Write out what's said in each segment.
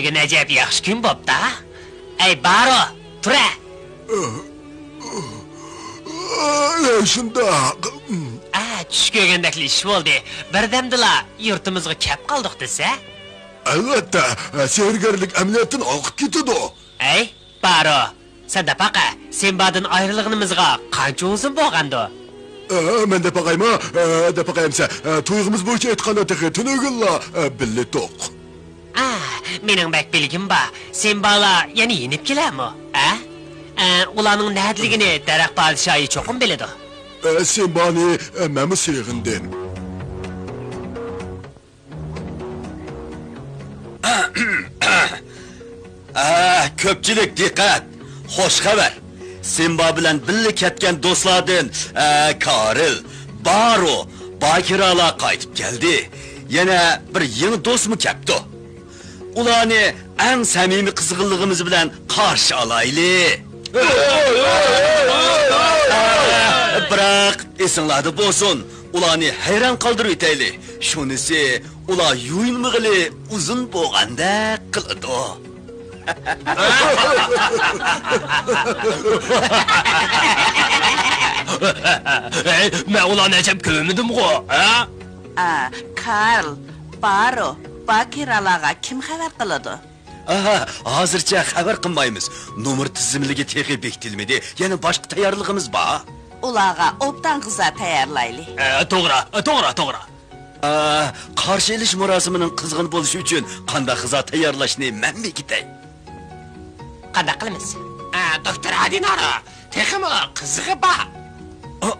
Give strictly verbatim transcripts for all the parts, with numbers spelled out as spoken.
بۈگۈن ئەجەب ياخشى كۈن بوپتا. ئەي، بارو، تۇرە! ئە، شۇنداق. ئە، چۈش كۆرگەندەكلا ئىش بولدى. بىردەمدىلا يۇرتىمىزغا كەپ قالدۇق دېسە. ئەلۋەتتە، سېھىرگەرلىك ئەمەلىيەتتىن ھالقىپ كېتىدۇ. ئەي، بارو، سەن دەپ باقە، سىمبادىن ئايرىلغىنىمىزغا قانچە ئۇزۇن بولغاندۇ؟ ئە، مەن دەپ باقايمۇ؟ ئە، دەپ باقايمسە، ئە، تۇيغۇمىز بويىچە ئېيتقاندا، تېخى تۈنۈگۈنلا، ئە، بىللە ئىدۇق. ئا، مېنىڭ بەك بىلگۈم بار. سىمبالار يەنە يېنىپ كېلەرمۇ؟ ئە؟ ئە، ئۇلارنىڭ نەدىلىكىنى دەرەخ پادىشاھى چوقۇم بىلىدۇ. ئە، سىمبانى، ئە، مەنمۇ سېغىندىم. ئە، كۆپچىلىك دىققەت! خوش خەۋەر! سىمبا بىلەن بىللە كەتكەن دوستلاردىن، ئە، كارل، بارو، باكىرالار قايتىپ كەلدى. يەنە بىر يېڭى دوستمۇ كەپتۇ. ئۇلارنى ئەڭ سەمىمىي قىزغىنلىقىمىز بىلەن قارشى ئالايلى. بىراق، ئېسىڭلاردا بولسۇن، ئۇلارنى ھەيران قالدۇرۇۋېتەيلى. شۇنىسى، ئۇلار يۇيۇنمىغىلى ئۇزۇن بولغاندەك قىلىدۇ. ھەي، مەن ئۇلارنى ئەجەب كۆرمىدىمغۇ، ھە؟ ئا، كارل، بارو، باكىرالارغا كىم خەۋەر قىلىدۇ؟ ئاھا، ھازىرچە خەۋەر قىلمايمىز. نومۇر تىزىملىكى تېخى بېكىتىلمىدى. يەنە باشقا تەييارلىقىمىز بار. ئۇلارغا ئوبدان غىزا تەييارلايلى. ئە، توغرا، توغرا، توغرا. ئا، قارشى ئېلىش مۇراسىمىنىڭ قىزغىن بولۇشى ئۈچۈن قانداق غىزا تەييارلاشنى مەن بېكىتەي. قانداق قىلىمىز؟ ئە، دوكتور ئادىنارا، تېخىمۇ قىزىقى بار. ئا،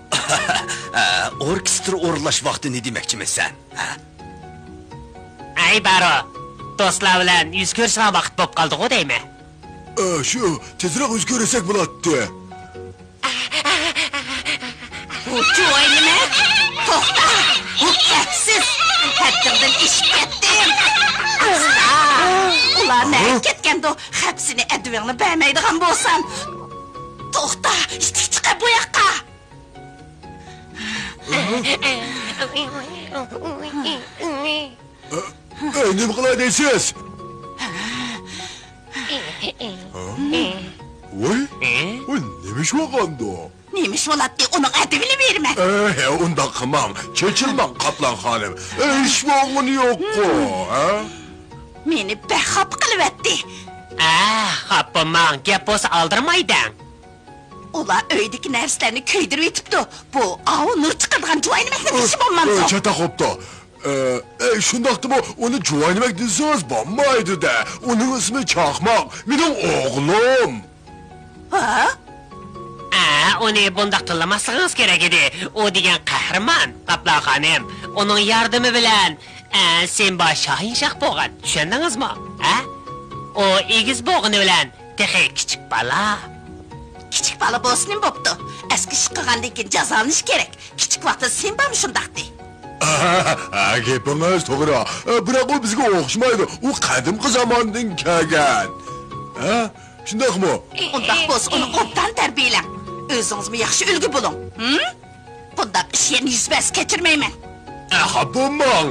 ئە، ئوركېستىر ئورۇنلاش ۋاقتى نېمە دېمەكچىمىسەن؟ ھە؟ ئەي، بارو، دوستلار بىلەن يۈز كۆرۈشىدىغان ۋاقىت بولۇپ قالدىغۇ دەيمەن. ئە، شۇ، تېزرەك يۈز كۆرۈشسەك بولاتتى. بۇ چۇۋاي نېمە؟ توختا! بۇ كەپسىز! ھەددىڭدىن ئېشىپ كەتتىڭ! ئاستا! ئۇلار نەگە كەتكەندۇ؟ خەپسىنى ئەدىۋىڭنى بەرمەيدىغان بولسام! توختا! يېتىك چىقە بۇ ياققا! ئەي، نېمە قىلاي دەيسىز؟ ھە؟ ۋاي، ۋاي، نېمە ئىش بولغاندۇ؟ نېمە ئىش بولاتتى؟ ئۇنىڭ ئەدىۋىنى بېرىمەن. ئەي، ئۇنداق قىلماڭ، چېچىلماڭ، قاپلان خانىم. ئەي، ئىش بولغىنى يوققۇ، ھە؟ مېنى بەك خاپا قىلىۋەتتى. ئە، خاپا بولماڭ، گەپ بولسا ئالدىرىماي دەڭ. ئۇلار ئۆيدىكى نەرسىلەرنى كۆيدۈرۈۋېتىپتۇ. بۇ ئاۋۇ نۇر چىقىرىدىغان جۇۋاينىمەكنىڭ ئىشى بولمامدۇ؟ ئۆ، چاتاق بوپتۇ. ئە، ئە، شۇنداقتىمۇ ئۇنى جۇۋاينىمەك دېسىڭىز بولمايدۇ-دە. ئۇنىڭ ئىسمى چاقماق. مېنىڭ ئوغلۇم. ھە؟ ئە، ئۇنى بۇنداق تىللىماسلىقىڭىز كېرەك ئىدى. ئۇ دېگەن قەھرىمان، قاپلان خانىم. ئۇنىڭ ياردىمى بىلەن، ئە، سىمبا شاھىنشاھ بولغان. چۈشەندىڭىزمۇ؟ ھە؟ ئۇ ئېگىز بولغىنى بىلەن تېخى كىچىك بالا. كىچىك بالا بولسا نېمە بوپتۇ؟ ئەسكى ئىش قىلغاندىن كېيىن جازالىنىشى كېرەك. كىچىك ۋاقتىدا سىمبامۇ شۇنداقتى. ھە، گېپىڭىز توغرا. بىراق ئۇ بىزگە ئوخشىمايدۇ. ئۇ قەدىمكى زاماندىن كەلگەن. ھە؟ شۇنداقمۇ؟ ئۇنداق بولسا ئۇنى ئوبدان تەربىيەلەڭ. ئۆزىڭىزمۇ ياخشى ئۈلگە بولۇڭ. ھىم؟ بۇنداق ئىش يەنە يۈز بەرسە كەچۈرمەيمەن. ئە، خاپا بولماڭ.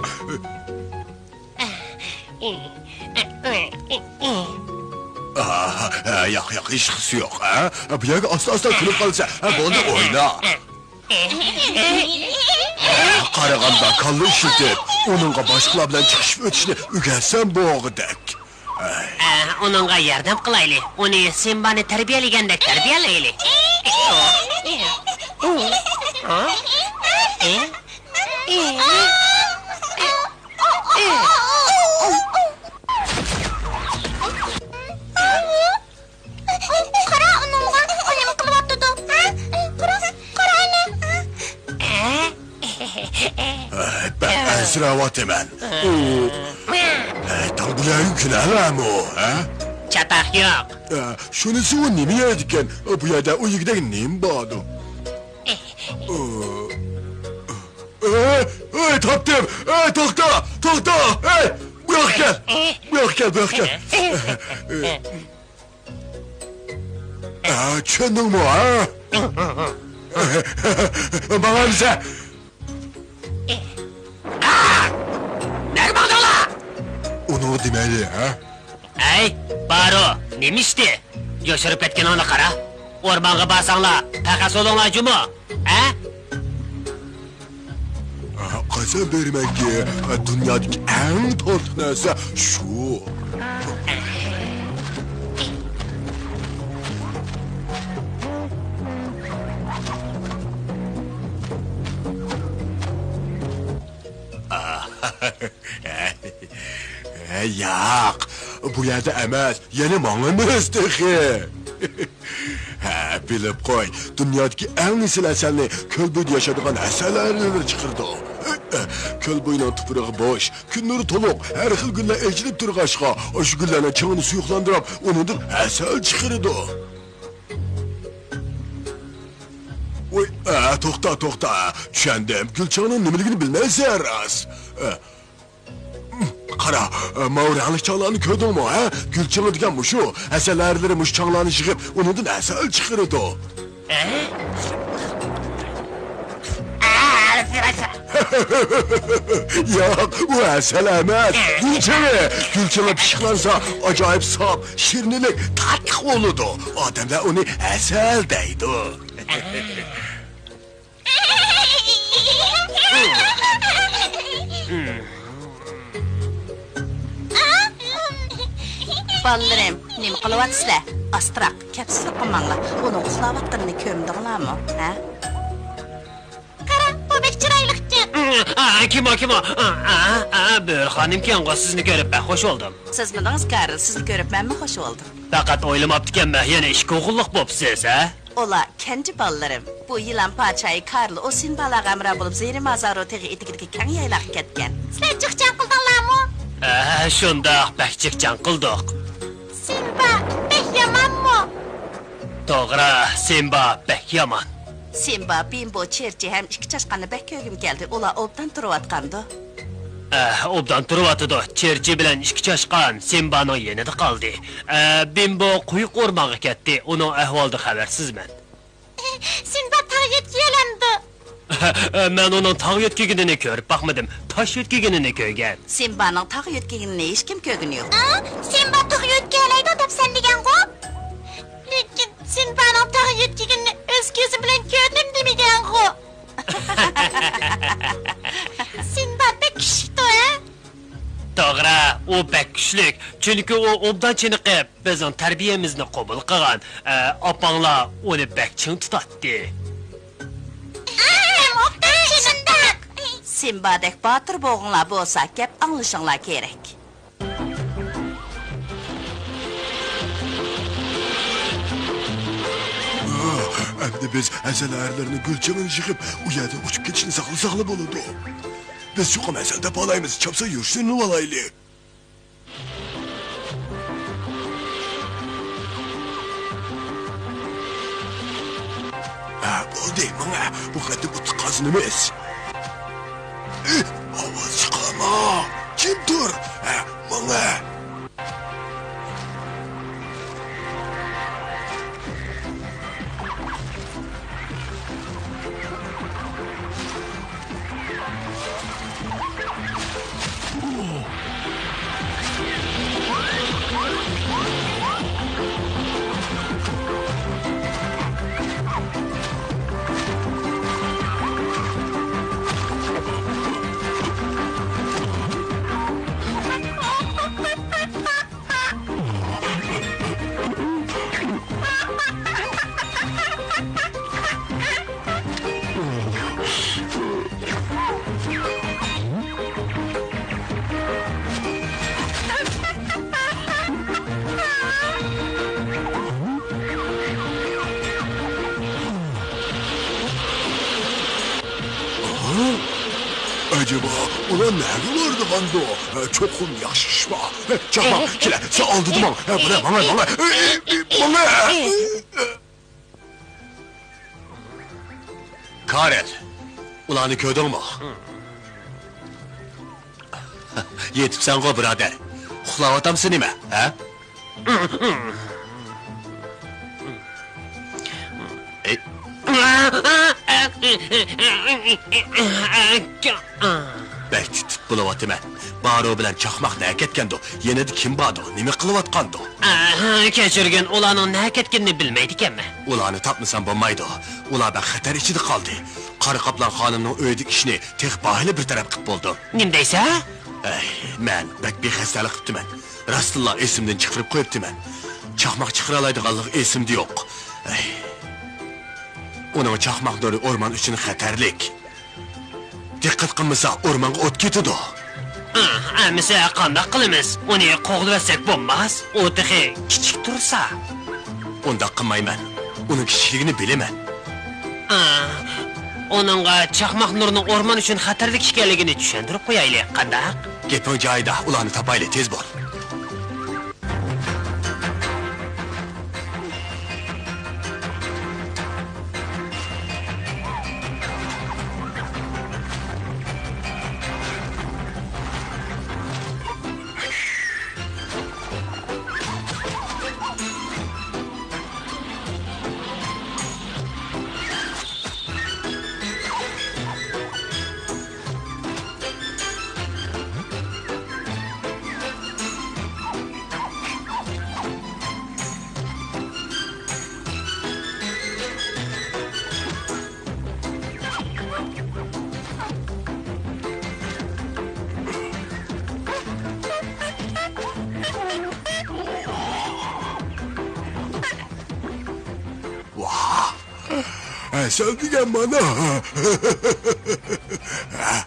ئاھ، ئە، ياق، ياق، ھېچقىسى يوق، ھە؟ بۇ يەرگە ئاستا-ئاستا كۈلۈپ قالسا، ھە، بولدى، ئوينا. قارىغاندا كاللا ئىشلىتىپ، ئۇنىڭغا باشقىلار بىلەن چىقىشىپ ئۆتۈشنى ئۆگەتسەم بولغۇدەك. ئە، ئۇنىڭغا ياردەم قىلايلى. ئۇنى سىمبانى تەربىيەلىگەندەك تەربىيەلەيلى. قارا ئۇنىڭغا، ئۇ نېمە قىلىۋاتىدۇ؟ ھە؟ قارا، قارا ئەنە. بەك ئەنسىرەۋاتىمەن. ئۇ، ھەي، تاڭ بۇلارنى كۈلەلەمۇ، ھە؟ چاتاق يوق. ئە، شۇنىسى ئۇ نېمە يەيدىكەن؟ بۇ يەردە ئۇ يېگۈدەك نېمە باردۇ؟ ئە، ئە، ئەي، تاپتىم! ئەي، توختا! توختا! ئەي، بۇ ياققا كەل! بۇ ياققا كەل، بۇ ياققا كەل! ئە، چۈشەندىڭمۇ، ھە؟ ماڭامسەن؟ نەگە ماڭدىڭلار؟ ئۇنىڭغا دېمەيلى، ھە؟ ئەي، بارۇ، نېمە ئىشتى؟ يوشۇرۇپ كەتكىنىڭنى قارا. ئورمانغا بارساڭلار، پەخەس بولۇڭلار جۇمۇ، ھە؟ قەسەم بېرىمەنكى، دۇنيادىكى ئەڭ تاتلىق نەرسە شۇ. ياق، بۇ يەردە ئەمەس، يەنە ماڭىمىز تېخى. ھە، بىلىپ قوي، دۇنيادىكى ئەڭ ئېسىل ھەسەلنى كۆل بويىدا ياشايدىغان ھەسەل ئەرلىرى چىقىرىدۇ. كۆل بويىنىڭ تۇپرىقى بوش، كۈن نۇرى تولۇق، ھەر خىل گۈللەر ئېچىلىپ تۇرغاچقا، ئاشۇ گۈللەرنىڭ چېڭىنى سۇيۇقلاندۇرۇپ، ئۇنىڭدىن ھەسەل چىقىرىدۇ. ۋوي، ئە، توختا، توختا. چۈشەندىم. گۈلچېڭنىڭ نېمىلىكىنى بىلمەيسەن، راست. ئە، قارا، ئە، ماۋۇ رەڭلىك چاڭلارنى كۆردۈڭمۇ، ھە؟ گۈلچېڭى دېگەن مۇشۇ. ھەسەل ئەرلىرى مۇشۇ چاڭلارنى يىغىپ، ئۇنىڭدىن ھەسەل چىقىرىدۇ. ياق، ئۇ ھەسەل ئەمەس، گۈلچېڭى. گۈلچېڭى پىششىقلانسا، ئاجايىپ ساپ، شىرنىلىك، تاتلىق بولىدۇ. ئادەملەر ئۇنى ھەسەل دەيدۇ. بالىلىرىم، نېمە قىلىۋاتىسىلەر؟ ئاستىراق، كەپسىزلىك قىلماڭلار. ئۇنىڭ ئۇخلاۋاتقىنىنى كۆرمىدىڭلارمۇ، ھە؟ قارا، بۇ بەك چىرايلىقكەن. ئا، كىم ئۇ، كىم ئۇ؟ ئا، ئا، ئا، بۆرە خانىمكەنغۇ، سىزنى كۆرۈپ بەك خوش بولدۇم. سىزمىدىڭىز، كارل، سىزنى كۆرۈپ مەنمۇ خوش بولدۇم. پەقەت ئويلىماپتىكەنمەن، يەنە ئىككى ئوغۇللۇق بوپسىز، ھە؟ ئۇلار كەنجى بالىلىرىم. بۇ يىلان پادىشاھى كارل ئۇ سىمبالارغا ھەمراھ بولۇپ، زېرىمازارو تېغى ئېتىكىدىكى كەڭ يايلاققا كەتكەن. سىلەر جىق جەڭ قىلدىڭلارمۇ؟ ھە، شۇنداق، بەك جىق جەڭ قىلدۇق. سىمبا بەك يامانمۇ؟ توغرا، سىمبا بەك يامان. سىمبا، بىمبو، چېرچى ھەم ئىككى چاشقاننى بەك كۆرگۈم كەلدى. ئۇلار ئوبدان تۇرۇۋاتقاندۇ. ئە، ئوبدان تۇرۇۋاتىدۇ. چېرچى بىلەن ئىككى چاشقان سىمبانىڭ يېنىدا قالدى. ئە، بىمبو قويۇق ئورمانغا كەتتى. ئۇنىڭ ئەھۋالىدىن خەۋەرسىزمەن. سىمبا تاغ يۆتكىيەلەمدۇ؟ ئە، مەن ئۇنىڭ تاغ يۆتكىگىنىنى كۆرۈپ باقمىدىم. تاش يۆتكىگىنىنى كۆرگەن. سىمبانىڭ تاغ يۆتكىگىنىنى ھېچكىم كۆرگىنى يوق. ئا، سىمبا تاغ يۆتكىيەلەيدۇ دەپ سەن دېگەنغۇ؟ لېكىن سىمبانىڭ تاغ يۆتكىگىنىنى ئۆز كۆزۈم بىلەن كۆردۈم دېمىگەنغۇ؟ سىمبا بەك كۈچلۈكتۇ، ھە؟ توغرا، ئۇ بەك كۈچلۈك، چۈنكى ئۇ ئوبدان چېنىقىپ، بىزنىڭ تەربىيەمىزنى قوبۇل قىلغان. ئە، ئاپاڭلار ئۇنى بەك چىڭ تۇتاتتى. ئەم، ئوبدان چېنىقتۇق. سىمبادەك باتۇر بولغۇڭلار بولسا، گەپ ئاڭلىشىڭلار كېرەك. ئەمدى بىز ھەسەل ھەرلىرىنى گۈل چېڭىنى يىغىپ، ئۇ يەردىن ئۇچۇپ كېتىشنى ساقلىساقلا بولىدۇ. بىز چوقۇم ھەسەل تاپالايمىز، چاپسان يۈرۈشلىرىنى ئالايلى. ھە، بولدى، ماڭە بۇ قېتىم ئۇتۇق قازىنىمىز. ئاۋاز چىقارما! جىم تۇر! ھە، ماڭە! ئەجەبا، ئۇلار نەگە بارىدىغاندۇ؟ چوقۇم ياخشى ئىش بار. چاقماق، كېلە، سەن ئالدىدا ماڭ. بۇلار ماڭا، ماڭا، ماڭا. كارل، ئۇلارنى كۆردۈڭمۇ؟ يېتىپسەنغۇ، بۇرادەر. ئۇخلاۋاتامسەن نېمە، ھە؟ بەك تىت-تىت بولۇۋاتىمەن. بارو بىلەن چاقماق نەگە كەتكەندۇ؟ يېنىدا كىم باردۇ؟ نېمە قىلىۋاتقاندۇ؟ ئاھ، كەچۈرگىن، ئۇلارنىڭ نەگە كەتكىنىنى بىلمەيدىكەنمەن. ئۇلارنى تاپمىسام بولمايدۇ. ئۇلار بەك خەتەر ئىچىدە قالدى. قارا قاپلان خانىمنىڭ ئۆيىدىكى ئىشنى تېخى باھىلى بىر تەرەپ قىپ بولدۇم. نېمە دەيسەن؟ ئەي، مەن بەك بىخەستەلىك قىپتىمەن. راستتىنلا ئېسىمدىن چىقىرىپ قويۇپتىمەن. چاقماق چىقىرالايدىغانلىقى ئېسىمدە يوق. ئەي. ئۇنىڭ چاقماق نۇرى ئورمان ئۈچۈن خەتەرلىك. دىققەت قىلمىسا، ئورمانغا ئوت كېتىدۇ. ئەمىسە قانداق قىلىمىز؟ ئۇنى قوغلىۋەتسەك بولماس؟ ئۇ تېخى كىچىك تۇرسا. ئۇنداق قىلمايمەن. ئۇنىڭ كىچىكلىكىنى بىلىمەن. ئۇنىڭغا چاقماق نۇرىنىڭ ئورمان ئۈچۈن خەتەرلىك ئىكەنلىكىنى چۈشەندۈرۈپ قويايلى، قانداق؟ گېپىڭ جايىدا، ئۇلارنى تاپايلى، تېز بول. ۋاھ! ھەسەل دېگەن مانا! ئا،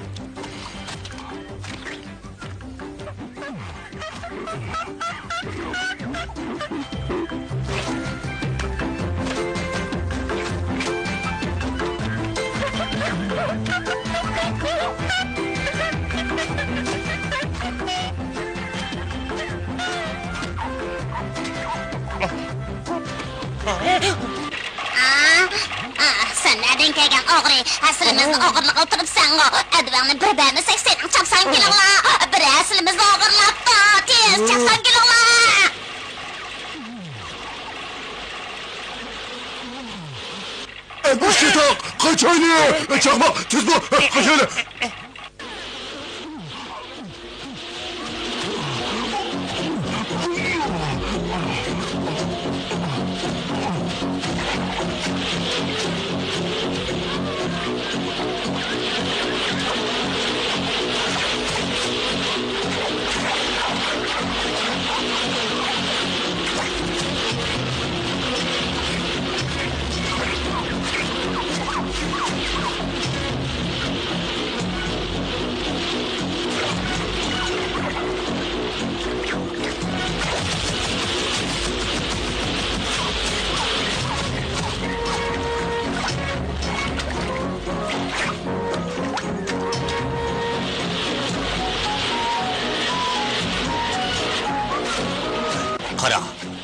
ئا، سەن نەدىن كەلگەن ئوغرى؟ ھەسىلىمىزنى ئوغرىلاپ ئولتۇرۇپسەنغۇ؟ ئەدۋەڭنى بىر بەرمىسەك، سېنىڭ چاپسان گېلىڭلا. بىر ھەسىلىمىزنى ئوغرىلاپتۇ. تېز چاپسان گېلىڭلا. ئەگىشكە تاق، قاچايلى! چاقماق، تېز بول! قاچايلى!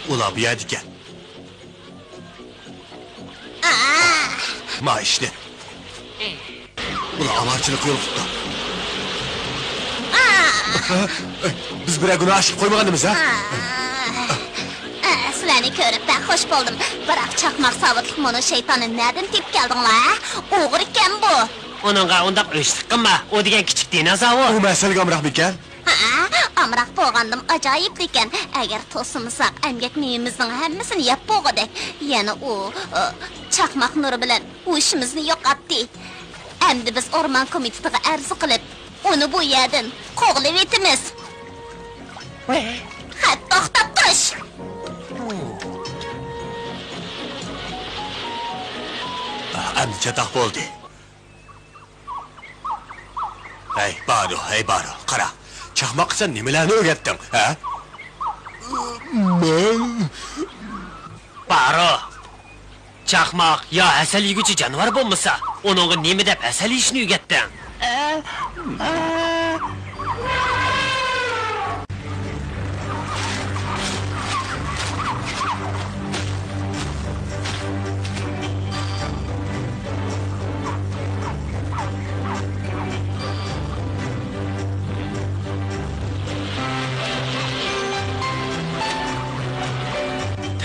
ئۇلار بۇ يەردىكەن. ما ئىشنى. ئۇلار ئاۋارىچىلىك يولۇقۇپتۇ. بىز بىرەر گۇناھ ئىش قىلىپ قويمىغانمىز، ھە؟ سىلەرنى كۆرۈپ بەك خوش بولدۇم. بىراق چاقماق ساۋۇتلۇق مۇنۇ شەيتاننى نەدىن تېپىپ كەلدىڭلار، ھە؟ ئوغرىكەن بۇ. ئۇنىڭغا ئۇنداق ئۆچلۈك قىلما، ئۇ دېگەن كىچىك دىنوزاۋۇر. ئۇ مەسىلىگە ئامراقمىكەن؟ ھە، ئامراق بولغاندىم ئاجايىپ لېكىن، ئەگەر توسۇمىساق، ئەمگەك مېۋىمىزنىڭ ھەممىسىنى يەپ بولغۇدەك. يەنە ئۇ، ئۇ، چاقماق نۇرى بىلەن ھوشىمىزنى يوقاتتى. ئەمدى بىز ئورمان كومىتېتىغا ئەرز قىلىپ، ئۇنى بۇ يەردىن قوغلىۋېتىمىز. ھە، توختاپ تۇرۇش! ئەمدى چاتاق بولدى. ھەي، بارۇ، ھەي، بارۇ، قارا. چاقماققا سەن نېمىلەرنى ئۆگەتتىڭ، ھە؟ مەن. بارۇ، چاقماق يا ھەسەل يېگۈچى جانىۋار بولمىسا، ئۇنىڭغا نېمە دەپ ھەسەل يېيىشنى ئۆگەتتىڭ؟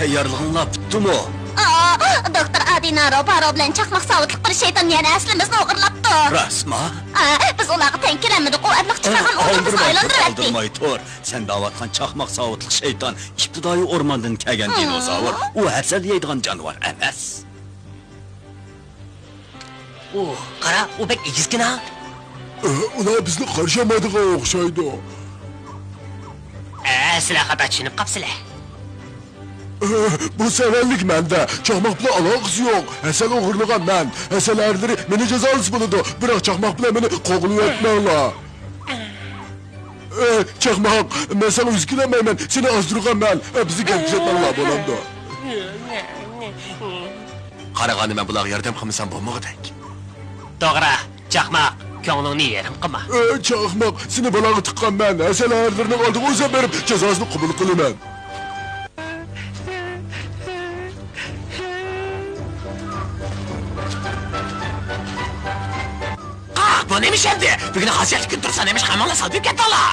تەييارلىقىڭلار پۈتتىمۇ؟ ئا، دوكتور ئادىنارو، بارو بىلەن چاقماق ساۋۇتلۇق بىر شەيتان يەنە ھەسىلىمىزنى ئوغرىلاپتۇ. راستما؟ ئا، بىز ئۇلارغا تەڭ كېلەلمىدۇق، ئۇ ئەبلىق چىقارغان ئوغرىمىزنى ئايلاندۇرۇۋەتتى. ئالدىرىماي تۇر، ئالدىرماي تۇر. سەن دەۋاتقان چاقماق ساۋۇتلۇق شەيتان ئىپتىدائىي ئورماندىن كەلگەن دىنوزاۋر. ئۇ ھەسەل يەيدىغان جانىۋار ئەمەس. ئۇ، قارا، ئۇ بەك ئېگىزكەن-ھە. ئۇلار بىزنى قارشى ئالمايدىغان ئوخشايدۇ. ئە، سىلەر خاتا چۈشىنىپ قاپسىلەر. بۇ سەۋەنلىك مەندە. چاقماق بىلەن ئالاقىسى يوق. ھەسەل ئوغرىلىغان مەن. ھەسەل ئەرلىرى مېنى جازالىسا بولىدۇ. بىراق چاقماق بىلەن مېنى قوغلىۋەتمەڭلار. ئە، چاقماق، مەن ساڭا يۈز كېلەلمەيمەن، سېنى ئازدۇرغان مەن. ئە، بىزنى گەپ كېزەتمەڭلار، بولامدۇ؟ قارىغاندا مەن بۇلارغا ياردەم قىلمىسام بولمىغۇدەك. توغرا، چاقماق، كۆڭلۈڭنى يېرىم قىلما. ئە، چاقماق، سېنى بالاغا تىققان مەن، ھەسەل ئەرلىرىنىڭ ئالدىغا ئۆزۈم بېرىپ جازاسىنى قوبۇل قىلىمەن. قاق، بۇ نېمە ئىش ئەمدى؟ بۈگۈن خاسىيەتلىك كۈن تۇرسا، نېمىشقا ھەممىڭلار سالپىيىپ كەتتىڭلار؟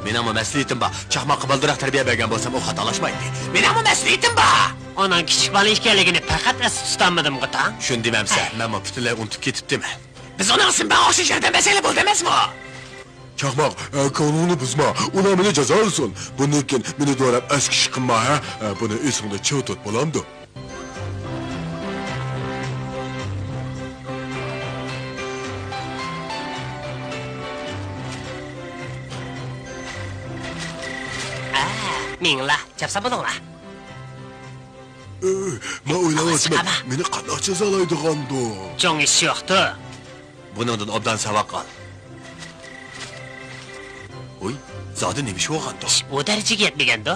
مېنىڭمۇ مەسئۇلىيىتىم بار. چاقماققا بالدۇرراق تەربىيە بەرگەن بولسام، ئۇ خاتالاشمايتتى. مېنىڭمۇ مەسئۇلىيىتىم بار. ئۇنىڭ كىچىك بالا ئىكەنلىكىنى پەقەت ئەستە تۇتالمىدىمغۇ تا؟ شۇنى دېمەمسەن، مەنمۇ پۈتۈنلەي ئۇنتۇپ كېتىپتىمەن. بىز ئۇنىڭ ئۈچۈن ماڭا ئوخشاش ياردەم بەرسەيلى بولدى ئەمەسمۇ؟ چاقماق، ئە، كۆڭلۈڭنى بۇزما. ئۇلار مېنى جازالىسۇن. بۇندىن كېيىن مېنى دوراپ ئەسكى ئىش قىلما، ھە؟ ئە، بۇنى ئېسىڭدە چىڭ تۇت، بولامدۇ؟ ئە، مېڭىڭلار، چاپسان بولۇڭلار. ئە، مەن ئويلاۋاتىمەن، مېنى قانداق جازالايدىغاندۇ؟ چوڭ ئىش يوقتۇ. بۇنىڭدىن ئوبدان ساۋاق ئال. ھوي، زادى نېمە ئىش بولغاندۇ؟ ئىش بۇ دەرىجىگە يەتمىگەندۇ.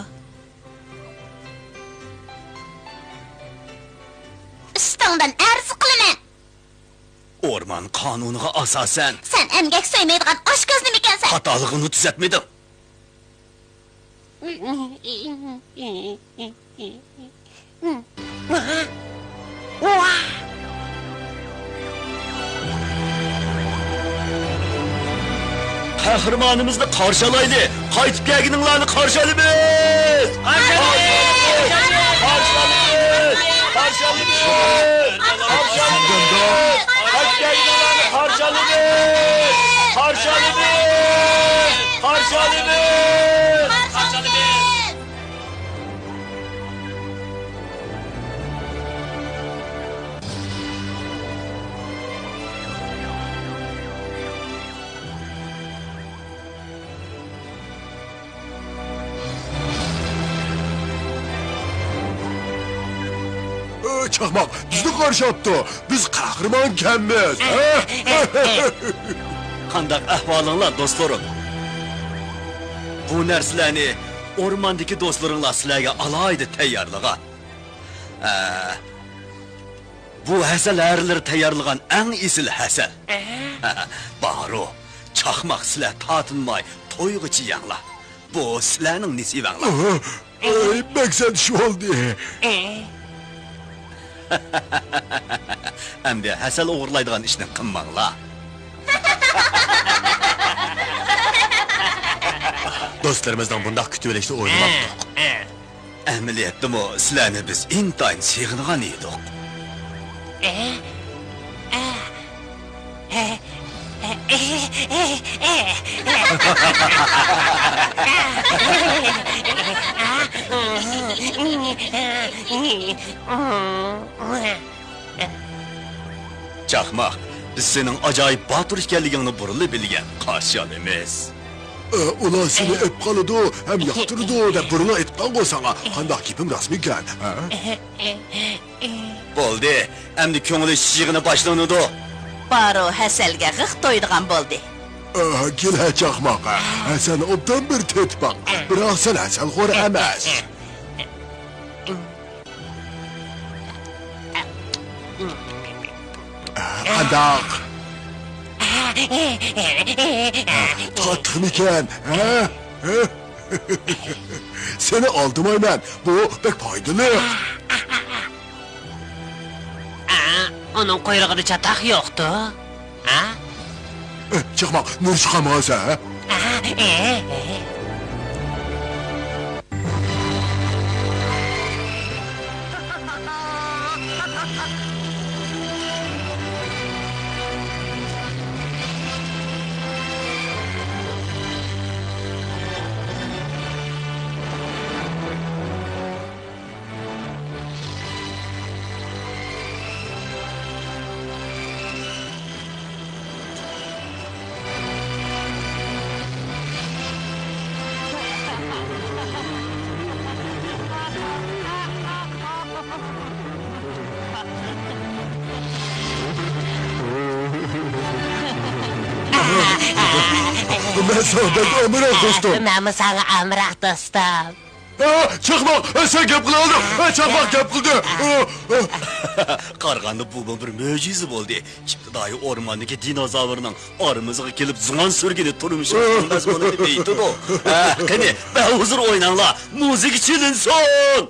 ئۈستۈڭدىن ئەرز قىلىمەن! ئورمان قانۇنىغا ئاساسەن. سەن ئەمگەك سۆيمەيدىغان ئاشكۆز نېمىكەنسەن؟ خاتالىقىڭنى تۈزەتمىدىڭ. قەھرىمانىمىزنى قارشى ئالايلى! قايتىپ كەلگىنىڭلارنى قارشى ئالىمىز! قارشى ئالىمىز! قارشى ئالىمىز! قارشى ئالىمىز! قارشى ئالىمىز! قارشى ئالىمىز! قارشى ئالىمىز! قارشى ئالىمىز! قارشى ئالىمىز! ئۆ، چاقماق، بىزنى قارشى ئاپتۇ. بىز قەھرىمانكەنمىز. قانداق ئەھۋالىڭلار، دوستلىرىم؟ بۇ نەرسىلەرنى ئورماندىكى دوستلىرىڭلار سىلەرگە ئالاھىدە تەييارلىغان. ئە، بۇ ھەسەل ھەرىلىرى تەييارلىغان ئەڭ ئېسىل ھەسەل. ئەھە. بارۇ، چاقماق، سىلەر تارتىنماي تويغىچە يەڭلار. بۇ سىلەرنىڭ نېسىۋەڭلار. ئەھە. ئەي، مەقسەت شۇ بولدى. ئەمدى ھەسەل ئوغرىلايدىغان ئىشنى قىلماڭلار. دوستلىرىمىزنىڭ بۇنداق كۈتۈۋېلىشىنى ئويلىماپتۇق. ئەمەلىيەتتىمۇ سىلەرنى بىز ئىنتايىن سېغىنغان ئىدۇق. چاقماق، بىز سېنىڭ ئاجايىپ باتۇر ئىكەنلىكىڭنى بۇرۇنلا بىلگەن، قارشى ئالىمىز. ئە، ئۇلار سېنى ئېپ قالىدۇ ھەم ياقتۇرىدۇ دەپ بۇرۇنلا ئېيتقانغۇ ساڭا. قانداق گېپىم راسمىكەن، ھە؟ بولدى، ئەمدى كۆڭۈل ئېچىش يىغىنى باشلىنىدۇ. بارۇ ھەسەلگە غىق تويىدىغان بولدى. ئە، كېلە چاقماق، ھەسەلنى ئوبدان بىر تېتىپ باق. بىراق سەن ھەسەلخور ئەمەس. قانداق؟ تاتلىقمىكەن، ھە؟ سېنى ئالدىمايمەن، بۇ بەك پايدىلىق. ئۇنىڭ قۇيرۇقىدا چاتاق يوقتۇ؟ ھە؟ چاقماق، نۇر چىقارمىغانسەن، ھە؟ مەن ساڭا بەك ئامراق، دوستۇم. مەنمۇ ساڭا ئامراق، دوستۇم. ئا، چاقماق، ئا، سەن گەپ قىلالىدىڭ. ئا، چاقماق گەپ قىلدى. ئا، ئا. قارىغاندا بۇمۇ بىر مۆجىزە بولدى. ئىپتىدائىي ئورماندىكى دىنوزاۋرنىڭ ئارىمىزغا كېلىپ زۇڭان سۈرگىنى تۇرمۇشىمىزنىڭ مەزمۇنىنى بېيىتىدۇ. ھە، قېنى، بەھۇزۇر ئويناڭلار، مۇزىكا چېلىنسۇن!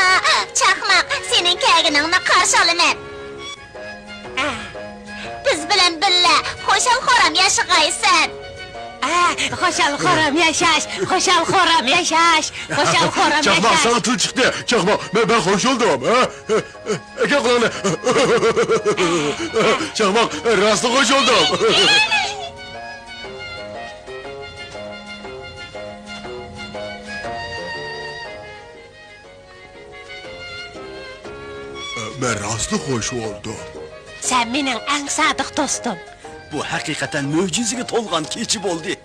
ئا، چاقماق، سېنىڭ كەلگىنىڭنى قارشى ئالىمەن. بىز بىلەن بىللە خۇشال-خۇرام ياشىغايسەن. ئا، خۇشال-خۇرام ياشاش، خۇشال-خۇرام ياشاش، خۇشال-خۇرام ياشاش. چاقماق، ساڭا تىل چىقتى. چاقماق، مەن، مەن خۇش بولدۇم. ھە؟ ئەكە قۇلاقنى. چاقماق، راستلا خۇش بولدۇم. مەن راستلا خۇش بولدۇم. سەن مېنىڭ ئەڭ سادىق دوستۇم. بۇ ھەقىقەتەن مۆجىزىگە تولغان كېچە بولدى.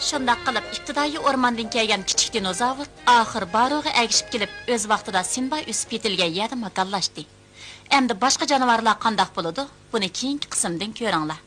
شۇنداق قىلىپ، ئىپتىدائىي ئورماندىن كەلگەن كىچىك دىنوزاۋر ئاخىر باروغا ئەگىشىپ كېلىپ، ئۆز ۋاقتىدا سىمبا ئۆسۈپ يېتىلگەن يەردە ماكانلاشتى. ئەمدى باشقا جانىۋارلار قانداق بولىدۇ؟ بۇنى كېيىنكى قىسىمدىن كۆرۈڭلار.